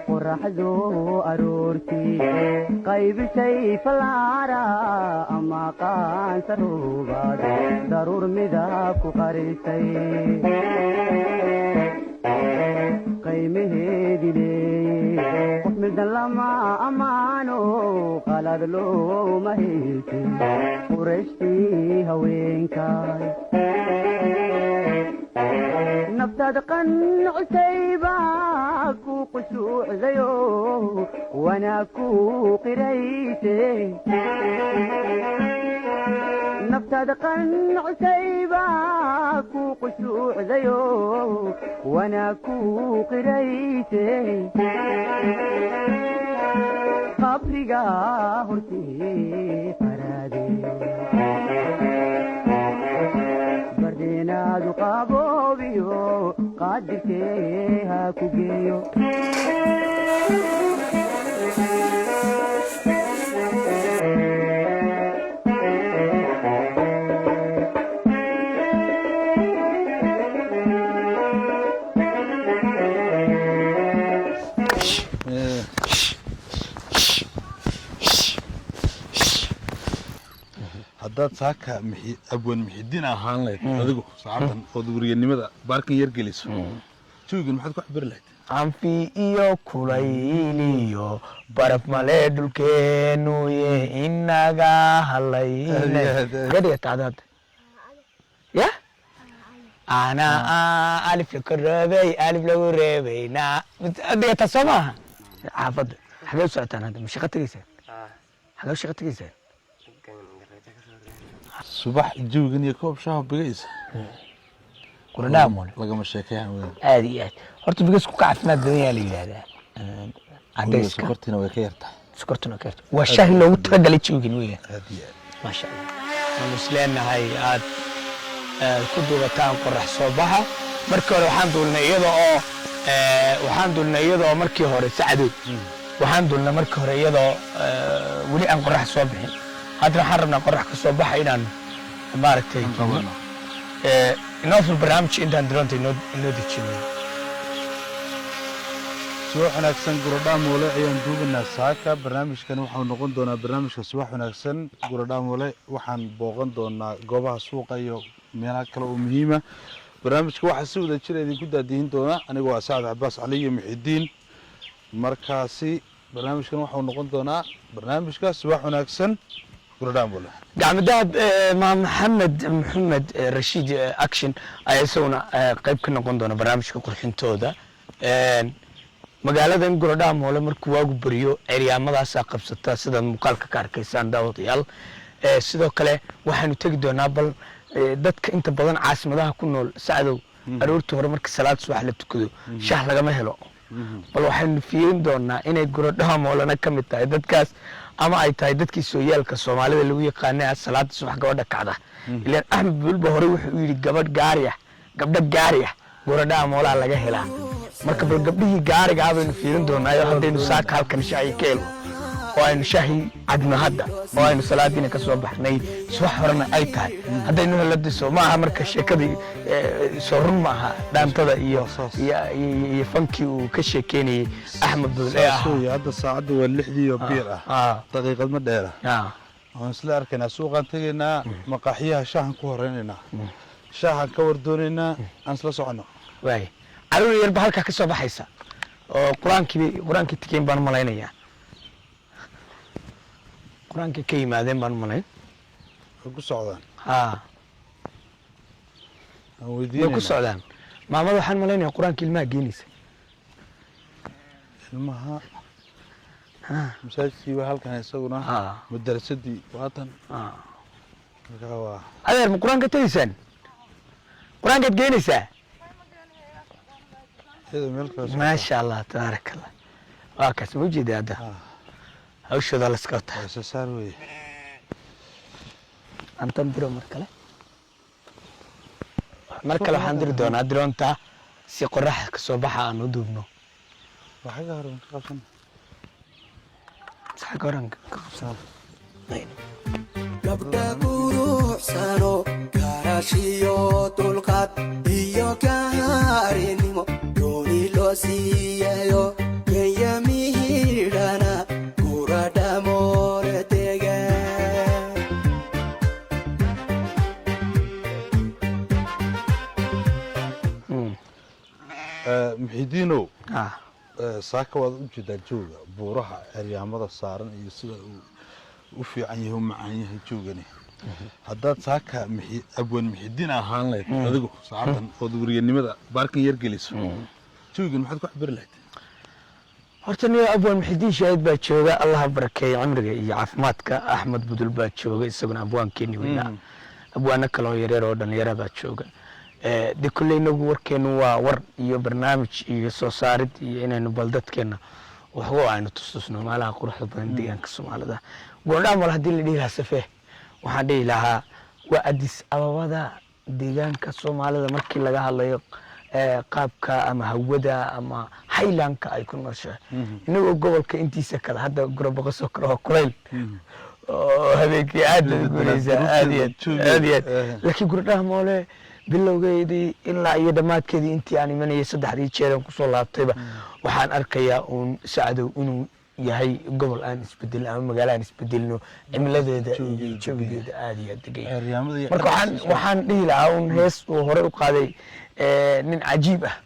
Qoraxdu aroortii qaybisay falaara ama qaansa ruubaad daruur midab ku qarisay qiimaheedi leeye. Qof mildan lama ammaano, qalad looma haysin qurashtii haweenkay. Naftaad qancisayba ku qushuucdayo wanaag ku qirayse. Naftaad qancisayba ku qushuucdayo wanaag ku qirayse. Qabriga hortii qaraade bardeenaadu qaboobiyo, qaadirkee ha ku geeyo. Haddaad saaka Abwaan Mixidiin ahaan lahayd adigu saacadan ood weriyanimada baarkan yar geliso, jawigan maxaad ku cabiri lahayd? Anfi iyo kulayliyo baraf male dhulkeenuye inaga halayne. Gadhigata hadda ya ana alif laka reebay, alif lagu reebay na dhigata soo maaha. Xaafadda xagee u socotaan hadda? Ma shaqo tegaysaan? Xagee u shaqo tegaysaan? Subax jawigan iyo koob shaaha bigaysa. Kuladhaamole. Lagama sheekeeyaan weyn. Aad iyo aad. Horta bigasku ka caafimaad badan yaa la yidhaahdaa cadayska. Sokortiina way ka yartahay. Sokortuna ka yarta. Waa shaahi loogu talagalay jawigan weeyaan. Aad iyo aad. Maasha Allah. Waxaanu is leenahay aad ku duubataan qorax soo baxa. Markii hore waxaan duulnay iyada oo waxaan duulnay iyadoo markii hore Sacadood, waxaan duulnay markii hore iyadoo weli aan qorax soo bixin. Haddana waxaan rabnaa qorax ka soo baxa inaan maaragtay qabano. Inoo fur barnaamij intaan drone-ta inoo dejinay. Subax wanaagsan, Guradhaamoole ayaan duubanaa saaka. Barnaamijkan waxau noqon doonaa barnaamijka Subax Wanaagsan Guradhaamoole. Waxaan booqan doonaa goobaha suuqa iyo meelaha kale oo muhiima. Barnaamijka waxaa si wada jira idinku daadihin doona anigoo ah Sacad Cabaas Cali iyo Muxidiin. Markaasi barnaamijkan waxau noqon doonaa barnaamijka Subax Wanaagsan Guradhaamoole. Gacmo Dahab, ma Maxamed Rashiid Action ayaa isaguna qayb ka noqon doona barnaamijka qurxintooda. Magaaladan Gorodhaamoole markuu waagu beriyo ceryaamadaasaa qabsata, sidaad muuqaalka ka arkaysaan, daawadayaal. Sidoo kale waxaanu tegi doonaa bal dadka inta badan caasimadaha ku nool, Sacdow, aroortii hore marka salaad subax la tukado shah lagama helo. Bal waxaynu fiirin doonaa inay Gorodhaamoolena ka mid tahay dadkaas ama ay tahay dadkii sooyaalka Soomaalida lagu yaqaanay ah salaada subax gabadha kacda. Ilaan Axmed Buulba horey wuxuu yidhi gabadh gaari ah, gabdho gaari ah Gorodhaamoolaa laga helaa. Marka bal gabdhihii gaariga ah baynu fiirin doonaayo haddaynu saaka halkan shaahi ka helno oo aynu shaahi cadno hadda oo aynu salaadiina ka soo baxnay, subax horena ay tahay, haddaynu heladiso ma aha. Marka sheekadii soo run ma aha dhaantada iyo iyo fankii uu ka sheekeynayey Axmed Budul ee Saas ahaa. Weeye, hadda saacadda waa 6dii oo biir ah, daqiiqad ma dheera. Waan isla arkaynaa, suuqaan tegaynaa, maqaaxiyaha shaahan ku horeynaynaa, shaahan ka wardoonaynaa, aan isla soconno. Waay, caruur yarba halkaa ka soo baxaysa oo qur-aankii tikeen baan u malaynayaa, qur-aankii ka yimaadeen baan u malayn. Way ku socdaan. Ha. Aan way ku weydiinaynaa. Socdaan. Maamada waxaan malaynayaa qur-aanka ilmaha geenaysa. Ilmaha masaajidkii waa halkan isaguna, madarasadii waatan. Markaa waa Adeer, ma qur-aanka tegaysaan? Qur-aankaad geenaysaa? Iyada meel kale socota. Maasha Allah, tabaaraka Allah. Waa kaas, ma ujeeda hadda hawshooda la iska wataa. Waa isa saar weye. Antan diro mar kale, mar kale waxaan diri doonaa drone-ta si qorax ka soo baxa aan u duubno. Waa xagga hore ka qabsan. Saxagga horan ka qabsan. Gabdha quruxsano, garashiyo dulqaad iyo gaarinimo. Gooni loo siiyayo kenyamihidhana Guradhamoole dega. Muxidiinow, Ah. saaka waad u jeedaa jooga buuraha ceryaamada saaran iyo sida uu u fiican yahay, u macaan yahay joogani. Haddaad saaka abwaan Muxidiin ahaan lahayd adigu saacadan ood weriyanimada baarkan yar geliso, joogan maxaad ku cabiri lahayd? Horta niyo, abwaan Muxidiin Shaahid baa jooga, Allaha barakeeyo cimriga iyo caafimaadka. Axmed Budul baa jooga, isaguna abwaankeeni weynaa. Abwaano kale oo yaryar oo dhalinyara baa jooga. De kolley inagu warkeenu waa war iyo barnaamij iyo soo saarid iyo inaynu bal dadkeena waxba aynu tustusno meelaha quruxda badan deegaanka Soomaalida. Goondhaamol haddii la dhihi lahaa, safee, waxaan dhihi lahaa waa Addis Ababada deegaanka Soomaalida markii laga hadlayo qaabka ama hawada ama highlandka ay ku nooshahay. Inagoo gobolka intiisa kale hadda Gurabaqasoo kale waa kulayl oo habeenkii aad baad guureysaa, aad iyo aad, aad iyo aad. Laakiin Guradhamoole bilowgeedii ilaa iyo dhammaadkeedii intii aan imanayay, saddexdii jeer aan kusoo laabtayba, waxaan arkayaa uun, Sacdow, inuu yahay gobol aan isbedelin ama magaalo aan isbedelino, cimiladeeda iyo jawigeeda aad iyo aad degan yahay. Ceryaamada iyo Marka waxaan dhihi lahaa uun hees uu horey u qaaday nin cajiib ah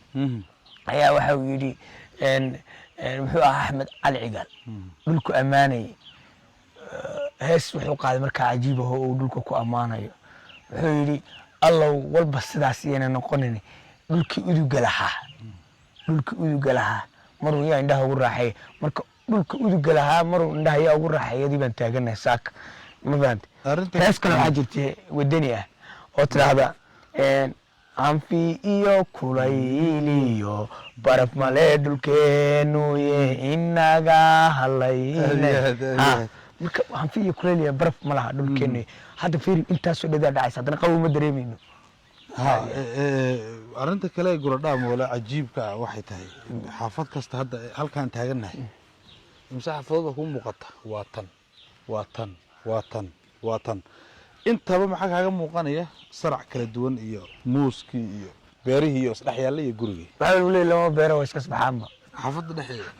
ayaa waxa uu yidhi, muxuu ahaa, Axmed Cali Cigaal dhulku ammaanayay. Hees wuxuu qaaday markaa cajiib ah oo uu dhulka ku ammaanayo. Wuxuu yidhi, "Allow walba sidaas iyana noqonin, dhulkii uduga lahaa, dhulkii uduga lahaa maruu yaa indhaha ugu raaxeeya." Marka dhulka uduga lahaa maruu indhaha yaa ugu raaxeeyadii baan taaganahay saaka, ma fahante? Hees kale waxaa jirta wadani ah oo tidhaahda, "Anfi iyo kulayliyo baraf male dhulkeenuye inaga halayne." Aad iyo aad, aad iyo aad. Marka anfi iyo kulayl iyo baraf ma laha dhulkeenu. Hadda fiiri, intaasoo dhadaa dhacaysa, haddana qabow ma dareemayno. Ha, arrinta kale ee Guradhaamoole cajiibka ah waxay tahay xaafad kasta hadda halkaan taagannahay imse xaafadood baa kuu muuqata? Waa tan, waa tan, waa tan, waa tan. Intaba maxaa kaaga muuqanaya? Sarac kala duwan iyo muuskii iyo beerihii iyo isdhex yaalla iyo gurigii. Waxaa lagu leeyahy lama beero, waa iska sabaxaanba. Xaafadda dhexdeeda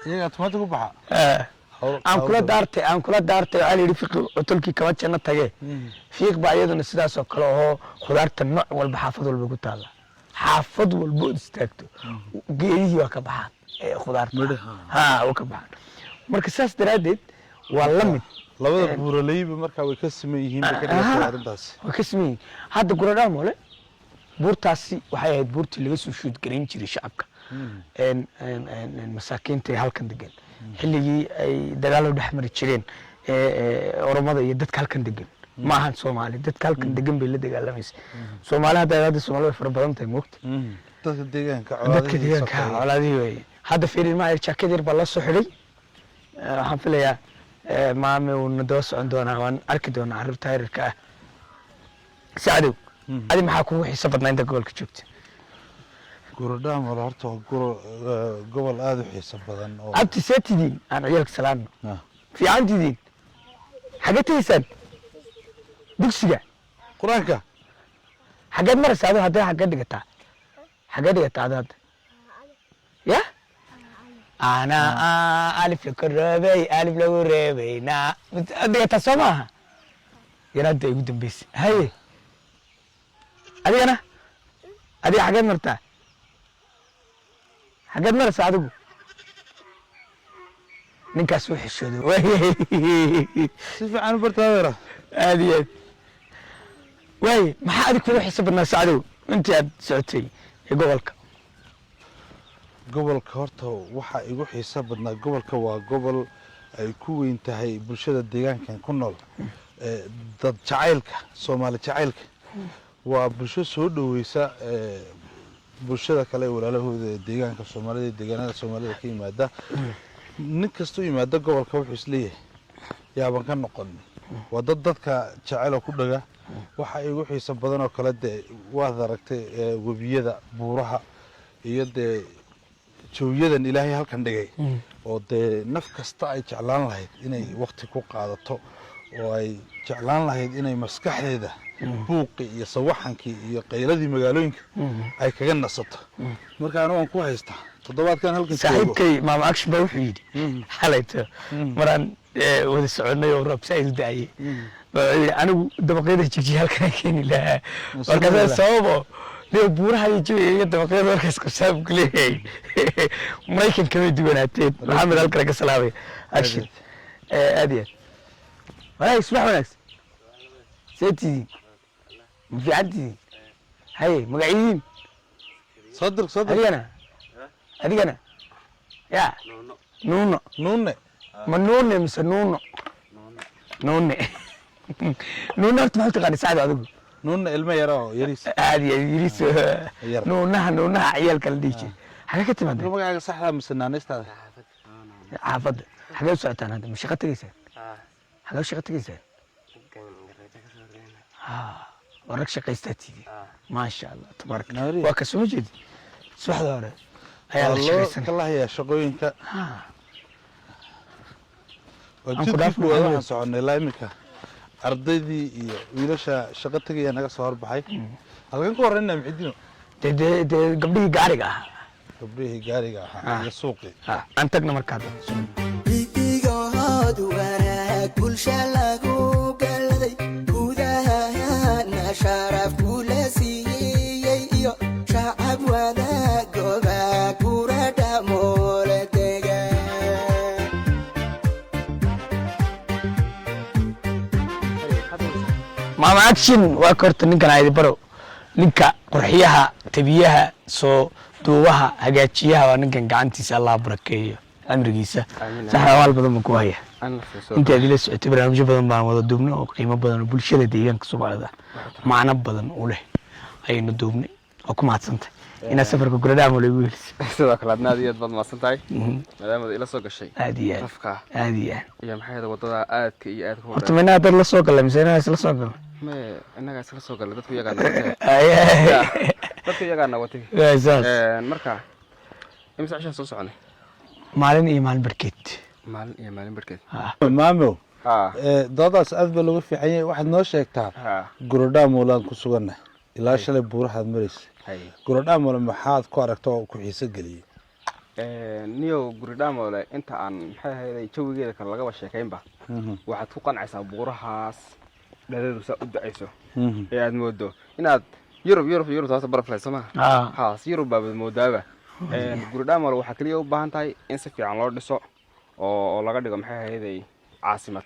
iyagaa tumaati ku baxa. Aan kula daartay, aan kula daartay. Waxaa la yidhi fiqi cutulkii kama janno tage. Fiiq baa iyaduna sidaas oo kale oo khudaarta nooc walba xaafad walba ku taalla. Xaafad walba ood istaagto geedihii waa ka baxaan ee khudaarta. Midhaha. Ha, waa ka baxaan. Marka saas daraaddeed waa la mid. Labada buuraleyba markaa way ka siman yihiin bay ka dhigatay arrintaasi. Way ka siman yihiin. Hadda Guradhaamole buurtaasi waxay ahayd buurtii laga soo shoot-garayn jiray shacabka masaakiinta ee halkan degan xilligii ay dagaalo dhex mari jireen ee Oromada iyo dadka halkan degan. Ma ahan Soomaali, dadka halkan degan bay la dagaalamaysa. Soomaali hadda Soomaali way fara badan tahay, moogta. Dadka deegaanka. Dadka Colaadihii deegaanka sokeeye. Colaadihii wey. Hadda fiirin ma jaakad yar baa la soo xidhay. Waxaan filayaa maame uu na daba socon doonaa, waan arki doonaa carruurta yaryarka ah. Sacdow, adi maxaa kugu xiiso badnaa inta gobolka joogta? Guradhaamole horta waa gobol aada u xiiso badan oo Abti, see tidiin? Aan ciyaalka salaamno. Ah. Fiican tidiin? Xagee tegaysaan? Dugsiga? Qur-aanka. Xageed maraysa adu haddee? Xagee dhigataa? Xagee dhigataa adu hadda? Ya ana alif lagu reebay, alif lagu reebay na dhigataa, soo maaha? Yaraadda igu dambeysay. Haye, adigana, adiga xageed martaa? Xageed maraysa adigu? Ninkaas wuu xishooday. Si fiican u bartaadeera. Aad iyo aad. Waaye, maxaa adig kugu xiiso badnaa, Sacdow, intii aad socotay ee gobolka? Gobolka horta waxaa igu xiiso badnaa, gobolka waa gobol ay ku weyn tahay bulshada deegaankan ku nool dad jacaylka, Soomaali jacaylka. Waa bulsho soo dhoweysa bulshada kale ee walaalahooda ee deegaanka Soomaalida iyo deegaanada Soomaalida ka yimaada. Nin kastoo yimaada gobolka wuxuu isleeyahay yaaban ka noqon. Waa dad dadka jecel oo ku dhaga. Waxaa igu xiiso badan oo kale dee waad aragtay webiyada, buuraha iyo dee jawiyadan Ilaahay halkan dhigay oo dee naf kasta ay jeclaan lahayd inay wakti ku qaadato oo ay jeclaan lahayd inay maskaxdeeda Buuqii iyo sawaxankii iyo qayladii magaalooyinka ay kaga nasato. Marka anigu waan ku haystaa toddobaadkan halkan joogo. Saaxiibkay Maama Action baa wuxuu yidhi xalayto maraan wada soconay oo roob saaid u da'ayay, baa wuxuu yidhi, "Anigu dabaqyada Jigjiga halkan aan keeni lahaa." Markaasa sababo dee buuraha iyo jawiga iyo dabaqyada markaas qabsaa buu kuleeyahay, Maraykan kamay duwanaateen. Maxamed halkan ka salaamay Action. Aad iyo aad walahi. Subax wanaagsan, see tidiin? Ma fiican tidiin? Haye, magaciyiin? Soo dir, soo dir. Adigana, adigana ya Nuuno. Nuune. Ma Nuune mise Nuuno? Nuune, Nuune. Horta maxaa taqaani, Sacdo, adigu? Nuune ilmo yara oo yariis. Aad iyo yariis. Yar. Nuunaha, nuunaha ciyaalka la dhihi jiray. Xagee ka timaadeen? Magacaaga saxda mise naanaystaada? Xaafadda. Xagee u socotaan hadda? Ma shaqo tegaysaan? Xagee u shaqo tegaysaan? Waa rag shaqaystaa tidii, maasha Allah, tabaaraka. Naari. Waa ka soo jeedi, subaxda hore ayaa waa la loo shaqaysanaya. Kala hayaa shaqooyinka. Waa Aan ku jidkii dhaafno, koowaad. Maxamed. Waxaan soconnay ilaa iminka ardaydii iyo wiilasha shaqo tegaya naga soo horbaxay. Halkan ku horreynaa, Muxidino? Dee gabdhihii gaariga ahaa. Gabdhihii gaariga ahaa iyo suuqii. Aan tagna marka hadda. Dhidigood wanaag bulsha lagu galaday, gudahana sharaf kula siiyey, iyo shacab wadaagooba kura dhamoole dega. Maama Action waa ka horta ninkan aydi baro, ninka qurxiyaha, tabiyaha, soo duubaha, hagaajiyaha, waa ninkan. Gacantiisa Allah barakeeyo cimrigiisa. Sax, abaal badan baan ku haya. Inta aad ila socotay barnaamijyo badan baan wada duubnay oo qiimo badan oo bulshada deegaanka Soomaalida macno badan u leh ayaynu duubnay. Waa ku mahadsantay inaad safarka Guradhaamo lagu helisay. Sidoo kale adna aad iyo aad baad mahadsan tahay maadaamaad ila soo gashay Aad iyo aad. rafka Aad iyo aad. iyo maxay ahayd wadada aadka iyo aadka u Horta ma inaad dad la soo galay mise inaad isla soo galay? Me innagaa isla soo galay, dadku iyagaana watay, dadku iyagaana watay. Waa saas. Marka imise cishaan soo soconay? Maalin iyo maalin barkeed. Maalin iyo maalin barkeed. Maamo, ha. Doodaas aad baa looga fiican yahay. Waxaad noo sheegtaa, ha, Guradhaamolaan ku sugannahay, ilaa shalay buurahaad maraysay. Hay. Guradhaamole maxaad ku aragta oo ku xiiso geliyey? Niyow, Guridhamoole inta aan maxay ahayday jawigeeda kale lagaba sheekaynba, waxaad ku qancaysaa buurahaas dhaleedu saa u da-ayso ee aad moodo inaad Yurub, Yurub, Yurub taas baraflay soo maha? Haas Yurub baabad moodaaba. Guridhamoole waxaa keliya u baahan tahay in si fiican loo dhiso oo laga dhigo maxay ahayday caasimad.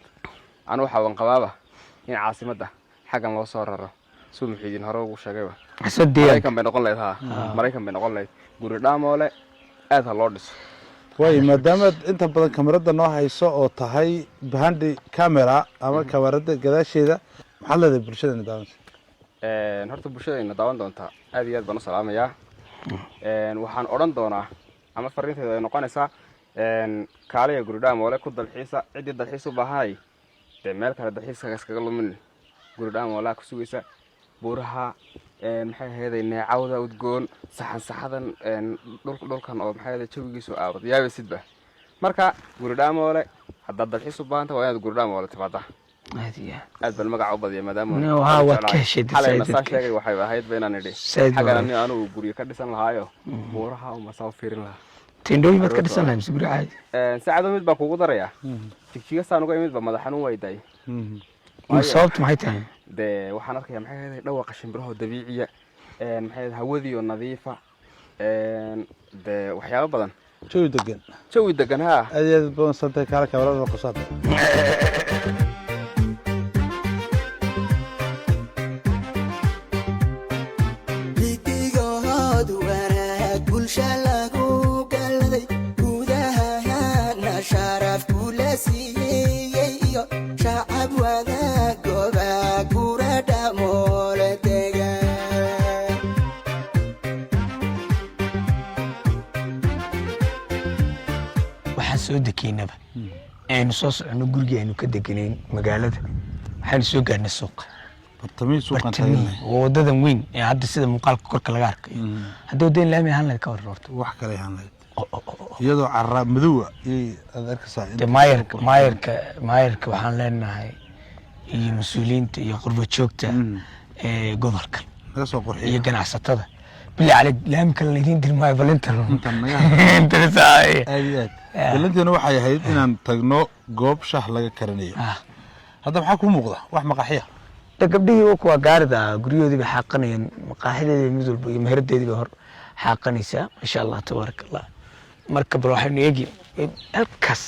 Anu waxaa wanqabaaba in caasimadda xaggan loo soo raro, suu Muxiidiin hore ugu sheegayba. Soo deegaanka. Maraykan bay noqon lahayd, ha, Maraykan bay noqon lahayd. Guridhamoole aad ha loo dhiso. Waayo, maadaamaad inta badan kamarada noo hayso oo tahay behind camera ama kamarada gadaasheeda, maxaad leedahay bulshadana daawanaysa? Horta bulshadayna daawan doontaa aad iyo aad baan u salaamayaa. Waxaan odhan doonaa ama fariinteedu ay noqonaysaa, kaaliya Guridhamoole ku dalxiisa. Ciddii dalxiis u baahanay dee meel kale dalxiiska iskaga lumin, Guridhamoolaa ku sugaysa. Buuraha, maxay ahayday, neecawda udgoon, saxan saxadan, dhulkan oo maxay ahayday jawigiisu aabad yaabaysidba. Marka Guridhamoole haddaad dalxiis u baahanta waa inaad Guridhamoole timaada. Aad iyo aad. Aad baan magaca u badiya maadaama No, haa, waad ka heshay dee, xalayna Said saa dadka. sheegay waxay ahayd ba inaan idhi Said xaggan waa. ani anugu guryo ka dhisan lahaayo buuraha uma saa u fiirin lahaa. Tendhooyin baad ka dhisan lahay mise guri caadi? Saacado mid baan kugu darayaa. Jigjiga saan uga imid ba madax xanuun way daay. Sababtu maxay tahay? Dee waxaan arkayaa maxay ahayd dhawaqa shimbiraho dabiiciya, maxay ahayd hawadii oo nadiifa, dee waxyaabo badan. Jawi degan. Jawi degan, haa. Aad iyo aad badan santay kaala kamarada qosaada. Dhidigood wanaag bulsha lagu galaday, gudahana sharaf kula siiyey, iyo shacab wadaagooba kura dhamoole dega. Waxaan soo dekeynaba aynu soo soconno gurigii aynu ka deganayn magaalada, waxaynu soo gaarnay suuqa. Bartamihii suuqan Bartamihii taagannahay. Oo wadadan weyn ee hadda sida muuqaalka korka laga arkayo, haddii wadadan laami ahaan lahayd ka waran horta? Wax kale ahaan lahayd iyadoo cara madowa iyay aad arkaysaa Dee maayarka waxaan leenahay iyo mas-uuliyiinta iyo qurbo joogta. Gobolkan Naga soo iyo qurxiyo ganacsatada, bilaa cali, laami kale laydiin diri maayo, bal intan. Intan naga Intan saay. Aad iyo aad. Ballanteena waxay ahayd inaan tagno goob shah laga karinayo. Hadda maxaa kuu muuqda? Wax maqaaxiya? De gabdhihii waa kuwa gaarida, guryahoodii bay xaaqanayaan, maqaaxideedii mid walba iyo meheradeedii bay hor xaaqanaysaa. Maasha Allah, tabaaraka Allah. Marka bal waxaynu eegi halkaas.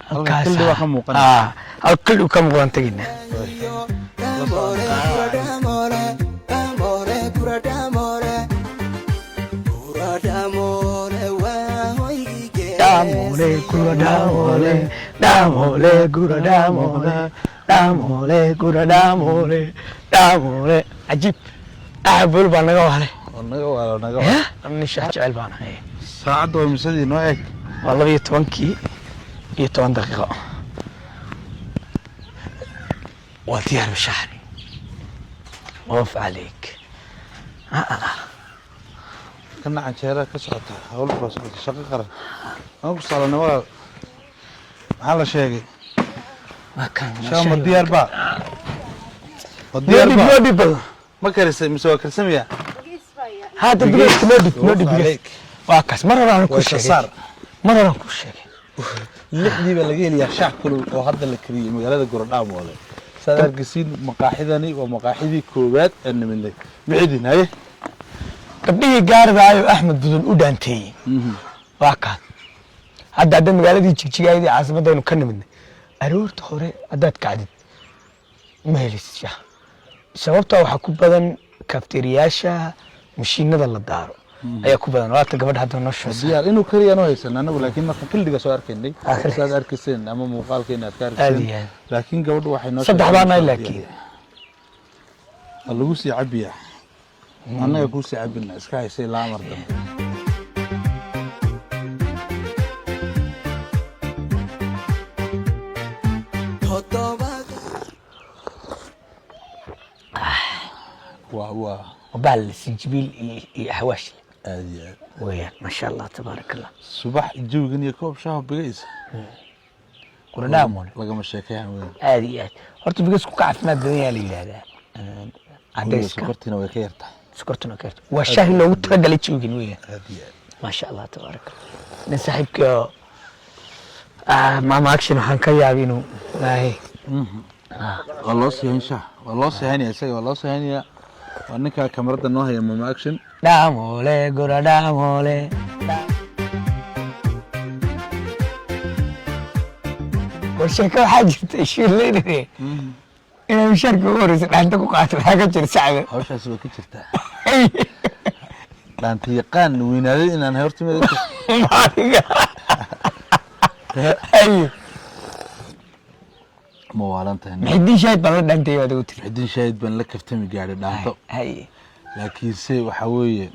Halka kildhi baa ka muuqanaya. Ah, halka kildhi ka muuqdaan tegaynaa. Dhamoole Guradhamoole, Dhamoole Guradhamoole, Guradhamoole waa hoygii. Dhamoole gura dhamoole, dhamoole gura dhamoole, dhamoole gura dhamoole, dhamoole. Cajiib, axad baa naga waale. Oo naga waalo, naga waalo. Nin shaah jecel baan ahay. Saacadda waa misadii? Noo eeg. Waa 12-kii iyo 10 daqiiqo. Waa diyaar bashaxri, oof calayk. Kana canjeera ka socota, hawl baa socota, shaqo qaran aan ku saalanay. Walaal, maxaa la sheegay? Waa kan. Shaah ma diyaar baa? Ma diyaar Noo dhib. baa? Noo dhib badan. Ma karisay mise waa karsamaya? Hadda bigeeska noo dhib, noo dhib. Oof bigees. calayk. Waa kaas, mar hore aan ku Waa sheegay. saar. Mar hore aan ku sheegay. 6-dii baa laga helayaa shaah kulul oo hadda la kariyey magaalada Gorodhaamoole. Saad arkaysiin, maqaaxidani waa maqaaxidii koowaad ee nimidnay. Mixidin haye. Gabdhihii gaaridaayo Axmed Budul u dhaanteeyey waa kaan. Hadda magaaladii Jigjigaayadii caasimadaynu ka nimidnay, aroorta hore haddaad kacdid ma helisid shaah, sababtaa waxaa ku badan kafteriyaasha, mashiinada la daaro ayaa ku badan. Waata gabadha hadda noo shoosa. Diyaar inuu kariyaan u haysan anagu, laakiin marka kildhiga soo arkaynay, Ah, kildhiga. saad arkayseen ama muuqaalkeena aad ka Aad arkayseen. iyo aad. Laakiin gabadhu waxay noo Saddex sheegtay baa nahay inuu laakiin. diyaar yahay. Waa lagu sii cabiyaa, annaga kuu sii cabina, iska haysay ilaa amar dambe. Toddobaad. Waa Baal sinjibiil iyo xawaash. Aad iyo aad. Weeyaan, maasha Allah, tabaaraka Allah. Subax jawigan iyo koob shaah bigaysa. Kuladhaamole. Lagama sheekeeyaan weyn. Aad iyo aad. Horta bigeysku ka caafimaad badan yaa la yidhaahdaa cadayska. Sokortiina way ka yartahay. Sokortuna ka yarta. Waa shaahi loogu talagalay jawigan weeyaan. Aad iyo aad. Maasha Allah, tabaaraka Allah. Nin saaxiibkii oo maama action, waxaan ka yaabay inuu waaye. Waa loo sii hayn shaah, waa loo sii haynaya isaga, waa loo sii haynaya. Waa ninka kamarada noo haya, mama action. Dhaamole gura dhaamole. War sheeko waxaa jirta shiileynaya inay mushaarka ugu horeysa dhaanta ku qaato. Maxaa ka jira, sacda? Hawshaasi way ka jirtaa. Dhaanta yaqaan weynaaday inaan horta mid Maaliga haye. Ma waalan tahay? Muxidiin Shaahid baan la dhaantay waad ugu tiri. Muxidiin Shaahid baan la kaftami gaadhay dhaanto. Haye. Laakiinse waxaa weeye,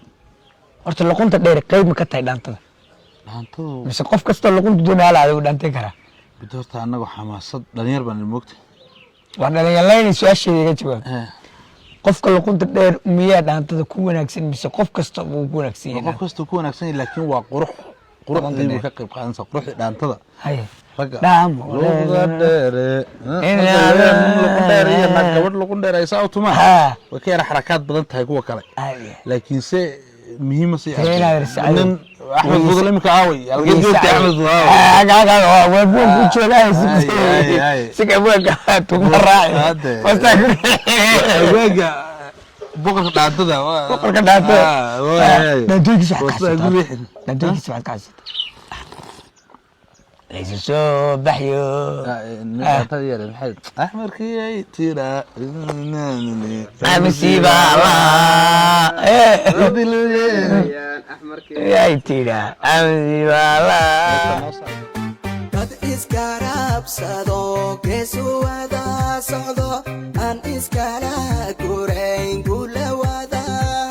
Horta luqunta dheer qayb ma ka tahay dhaantada? Dhaantadu Mise qof kastoo luqunta doonaya hala adigu dhaantay karaa? Mid horta annagu xamaasad dhalinyar baan moogta. Waan dhalinyarlayna, su-aasheeda iga jawaab. Qofka luqunta dheer miyaa dhaantada ku wanaagsan, mise qof kasta wuu ku wanaagsan yahay? Qof kasta ku wanaagsan yahay, laakiin waa qurux, quruxdii buu ka qayb qaadanaysaa, quruxdii dhaantada. Haye. Ragga Dhaamo. luqda dheere, luqun dheer iyo naag gabadh luqun dheer ay saa u tumaan way ka yara xarakaad badan tahay kuwa kale, laakiinse muhiima si Teenaad sacado. nin Axmed Budul imika aaway? Halkee joogtay, Axmed Budul aaway? Ay, ay, ay. Hadde. Awaaga boqorka dhaantada. Boqorka dhaantada. Ah, waay. Dhaantooyinkiisa waxaad ka Waa sidaa xasuutaa. guleexin. Dhaantooyinkiisa waxaad ka xasuutaa laysu soo baxyo. Dhaantada yare maxay axmarkii ay tira? Amasiiba ay tira, amasiiba. Dad iskaraabsado, geesu wada socdo, aan iskala gurayn, gula wada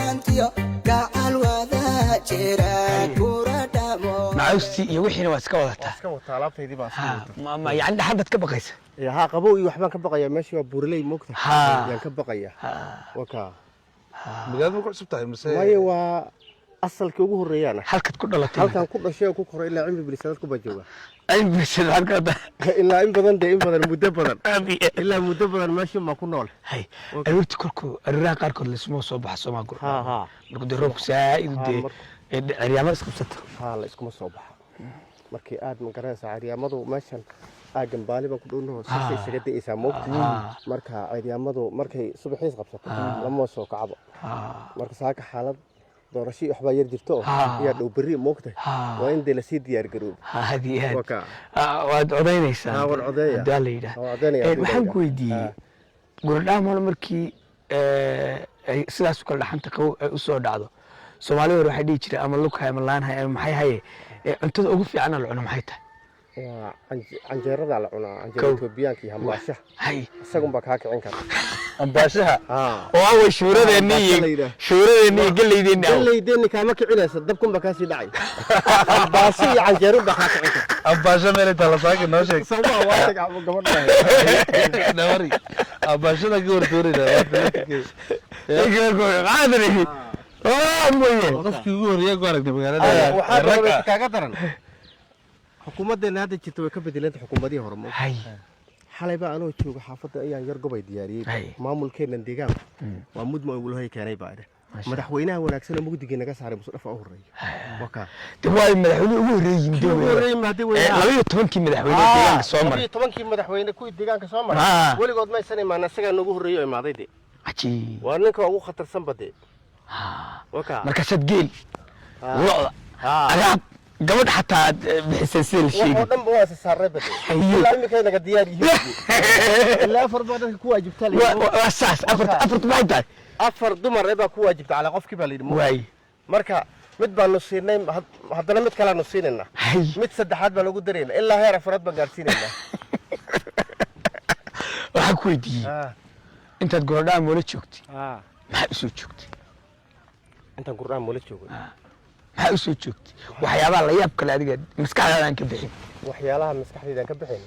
hantiyo gacal wada jira kura dhamo. Macaustii iyo wixiina waa iska wadataa? Iska wataa, alaabtaydii baan iska wataa. Yani dhaxadaad ka baqaysa? Haa, qabow iyo waxbaan ka baqayaa. Meeshii waa buuraley, moogta. Yaan ka baqayaa, waa kaa. Magaalada ma ku cusub tahay mise? Waayo, waa Asalkii ugu horreeyaana. Halkaad ku dhalatay? Halkan ku dhashay oo ku koray, ilaa cimri bilisaad ku baa jooga. Cilmigiisa halkaad. Ilaa in badan dee, in badan, muddo badan. Aad iyo aad. Ilaa muddo badan meeshan baa ku nool. Hay, aroortii kolkuu aroораha qaarkood laysuma soo baxa soomaa guro? Ha ha. Markuu dee roobku saa'id u dee ceryaamada isqabsato. Ha, la iskuma soo baxa markii aad ma garanaysaa ceryaamadu meeshan aaggan baali baan ku dhownaho, sasay isaga da'aysaa moogta. Marka ceryaamadu markay subaxiis qabsato lama soo kacbo. Marka saaka xaalad doorasho iyo waxbaa yar jirto oo ayaa dhow berri moogta, waa in dee lasii diyaar garoobo. Aad iyo aad. Waa kaa. Waad codaynaysaa? Waan codeeyaa. Hadaa la yidhaah. Waan codeynaya haddii la Waxaan ku yidhaah. weydiiyey, Guradhaamole markii ay sidaas u kala dhaxanta qabow ay usoo dhacdo, Soomaalida hore waxay dhihi jireen ama lughay ama laanhay ama maxay haye, cuntada ugu fiican la cuno maxay tahay? Waa canjeerada la cunaa, canjeera Kow. Etoobiyaanka iyo hambaashaha. Hay. Isagun baa kaa kicin kara. Ambaashaha. Oo awey shuuradeenni Hambaasha la iyo yidhaah. shuuradeenni iyo galleydeeni aw. Galleydeeni kaama kicinaysa, dabkun baa kaasii dhacay. Hambaasho iyo canjeerun baa kaa kicin kara. Ambaasha meel inta la saaki noo sheeg. Sabaa waa tag gabadha. Nawari ambaashada ka hortoorayna. Maxaa dareemi mooye? Qofkii ugu horreeya ku aragnay magaalada. Waxaa ragga. kaloo kaaga daran, xukuumaddeena hadda jirta way ka bedelanta xukuumadihii hore, ma Hay. Xalay baa anoo jooga xaafadda ayaan yar gobay diyaariyey. Hay. Maamulkeennan deegaanku waa mudma ulahay keenay baa idhe madaxweynaha wanaagsan oo mugdigii naga saaray Musdhafa u horreeya, waa kaa. De waayo madaxweyne ugu horreeyey Kii ugu horreeyey ma haddii weynaa. 12-kii madaxweyne deegaanka soo maray. 12-kii madaxweyne kuwii deegaanka soo maray weligood maysan imaan, isagaa noogu horreeyey oo imaaday de. Cajiib. Waa ninka ugu khatarsan ba de, waa kaa. Markaasaad geel, lo'da, alaab, gabadh xataa aad bixisay sida la wax oo sheegay. dhan ba waa isa saarray ba de. Haye. Ilaa imika naga diyaar yihiin, ilaa afar baa dadka ku waajibtaa la yidhi. Waa saas, afarta afarta maxay tahay? Afar dumar eh baa ku waajibta calaa qofkii baa la yidhi. Waay. Marka mid baanu siinay, haddana mid kalaanu siinaynaa. Hay. Mid saddexaad baan ugu daraynaa, ilaa heer afraad baan gaadhsiinaynaa. Waxaan ku weydiiyey, intaad Gorodhaha moola joogtay maxaa usoo joogtay? Intaan Gurdhaan moola joogay? Maxaa usoo joogtay waxyaabaha la yaab kale adiga maskaxdaada aan ka bixin? Waxyaalaha maskaxdayda aan ka bixin,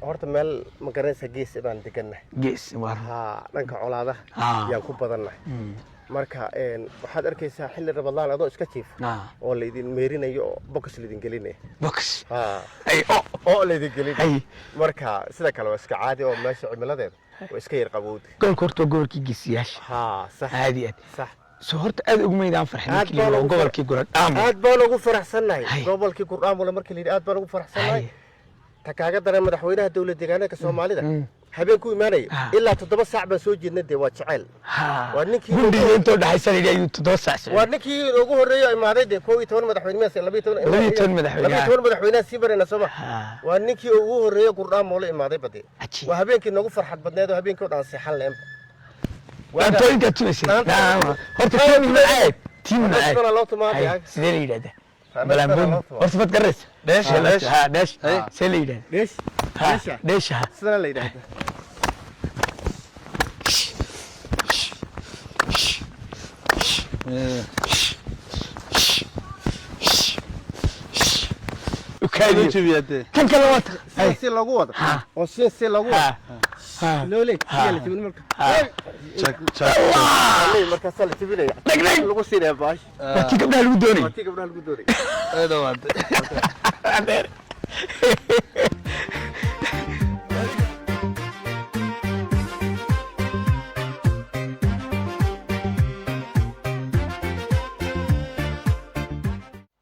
horta meel ma garanaysaa, gees baan degannahay. Gees waa. Ha, dhanka colaadaha yaan ku badannahay. Marka waxaad arkaysaa xilli Rabadlaan adoo iska jiifa oo laydin meerinayo oo bokas laydin gelinaya. Box. Ha. Ay o. Oo laydin gelinaya. Hay. Marka sida kale waa iska caadi oo meesha cimiladeeda waa iska yar qabowda. Gobolka horta waa gobolkii geesiyaasha. Ha, sax. Aad iyo aad. Sax. Soo horta aad ugumaydaan farxin Aad markii la baan yidhi ugu gobolkii Gorodhaamo? Aad baan ugu faraxsannahay. Hay. Gobolkii Gurdhaamule markii la yidhi aad baan ugu faraxsannahay. Hay. Ta kaaga daran, madaxweynaha dowlad deegaanka Soomaalida habeen ku imaanaya ilaa 7 saac baan soo jeednay dee, waa jeceyl. Ha. Waa ninkii Gundhiga intoo dhaxaysa la yidhi ayuu 7 saac socday. Waa ninkii ugu horreeyay oo imaaday dee, 11 madaxweyne miyaas, 12? 12 madaxweyne. 12 madaxweynaha sii marayna sooma? Ha. Waa ninkii ugu horreeyay Gurdhaamoole imaaday bade. Cajiib. Waa habeenkii noogu farxad badneed oo habeenkii oo dhan seexan leenba. Dhaantooyinkaad tumaysay. Dhaantooyinka. Horta tiim macaad, tiim macaad. Dhaantooyinka loo tumaa. Hay, sidee la yidhahdaa? Dhaantooyinka Balaanboon. loo tumaa. Horta mad garanaysa? Dheesha, dheesha. Ha, dheesh. See la yidhahdaa? Dheesh. Ha. Dheesha. Dheesha, ha. Sidana la yidhaahdaa. Ukaadiyo. Jabiyaadee. Kan kale waa ta. Sida si loogu wado Ha. oo sida si loogu wado. Ha ha. Loole siyaa la jebin marka. Jak jak. Loole markaasaa la jebinaya. Dhag dhag. Lagu siinaya baash. Waa tii gabdhaha lagu doonayay. Waa tii gabdhaha lagu doonay. Ay dhawaatay. Adeer.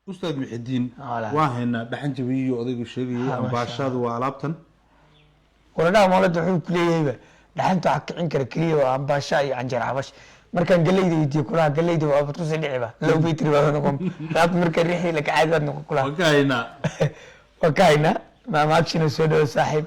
Ustaad Muxidiin. Walaal. Waan haynaa dhaxan jabiyo odaygu sheegayay. Ambaashadu waa alaabtan. Gorodhaha moolada wuxuu ku leeyahayba dhaxanta waxaa kicin kara keliya waa ambaasha iyo canjeer xabash. Markaan galeyda weydiiyo kulaha galeyda waa abad kusii dhiciba low baytri baad noqon raab marka riixii la kacaadi baad noqon kulaha. Waan ka haynaa. Waa ka haynaa maama agshina. Soo dhawo saaxiib,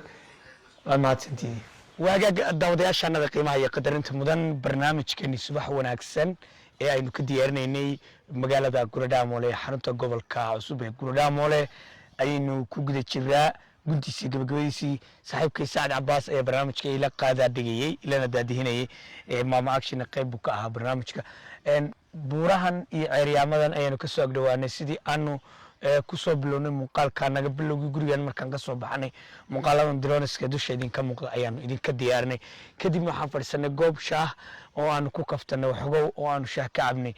waad mahadsantihiin. Waagaag daawadayaashaanada qiimaha iyo qadarinta mudan, barnaamijkeeni subax wanaagsan ee aynu ka diyaarinaynay magaalada Guradhaamoole ee xarunta gobolka cusub ee Guradhaamoole ayaynu ku guda jiraa guntiisii gabagabadiisii. Saaxiibkay Sacad Cabaas ayaa barnaamijka ila qaadaadhigayey ilana daadihinayey, maama actionna qayb buu ka ahaa barnaamijka. Buurahan iyo ceeryaamadan ayaanu kasoo agdhowaanay sidii aanu Kusoo bilownay muuqaalka naga bilowgii gurigan markaan ka soo baxnay, muuqaaladan drones-ka dusha idinka muuqda ayaanu idinka diyaarinay. Kadibna waxaan fadhiisanay goob shaah oo aanu ku kaftanay waxgow oo aanu shaah ka cabnay.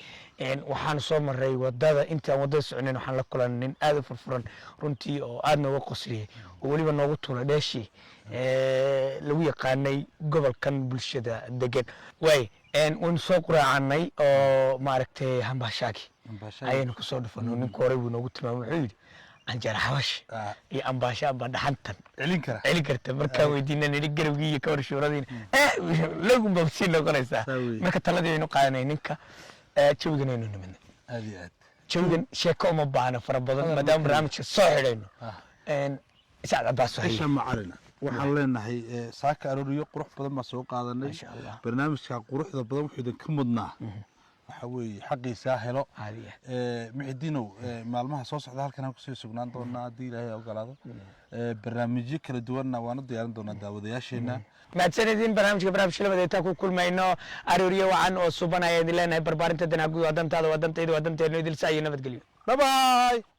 Waxaanu soo maray wadada. Intaan wadada soconayn waxaan la kulanay nin aad u furfuran runtii oo aad nooga qosliyey oo weliba noogu tuulay dheeshii lagu yaqaanay gobolkan bulshada degan. Waay, waynu soo quraacanay oo maaragtay hambaashaagi Hambaashaagi. ayaynu kusoo dhufanay. Ninka horey buu noogu tilmaamay, wuxuu yidhi canjeer xabash iyo ambaasha baa dhaxantan celin kara. Celin karta. Markaan weydiina nidhi garowgii iyo kawar shuuradiina lagunba sii noqonaysaa. Saa weeye. Marka taladii aynu qaadanay ninka, jawigan aynu nimidnay. Aad iyo aad. Jawigan sheeko uma baahna fara badan Badan maadaama ma barnaamijka soo xidhayno. Sacad Cabaas wahaye. Isha macalina waxaan leenahay, saaka arooriyo qurux badan baan soo qaadanay. Maasha Allah. Barnaamijka quruxda badan wuxuu idinka mudnaa waxa weeye xaqiisaa helo. Caadi ah. Muxidiinow, maalmaha soo socda halkan aan kusii sugnaan doonaa haddii Ilaahay ogolaado. Barnaamijyo kala duwanna waanu diyaarin doonaa daawadayaasheena. Mahadsanidin. Barnaamijka barnaamij labada intaan ku kulmayno, arooriyo wacan oo suban ayaan idin leenahay. Barbaarinta danaha guud waa dantaada, waa dantayda, waa danteenu idil. Saa iyo nabadgelyo. Bye bye.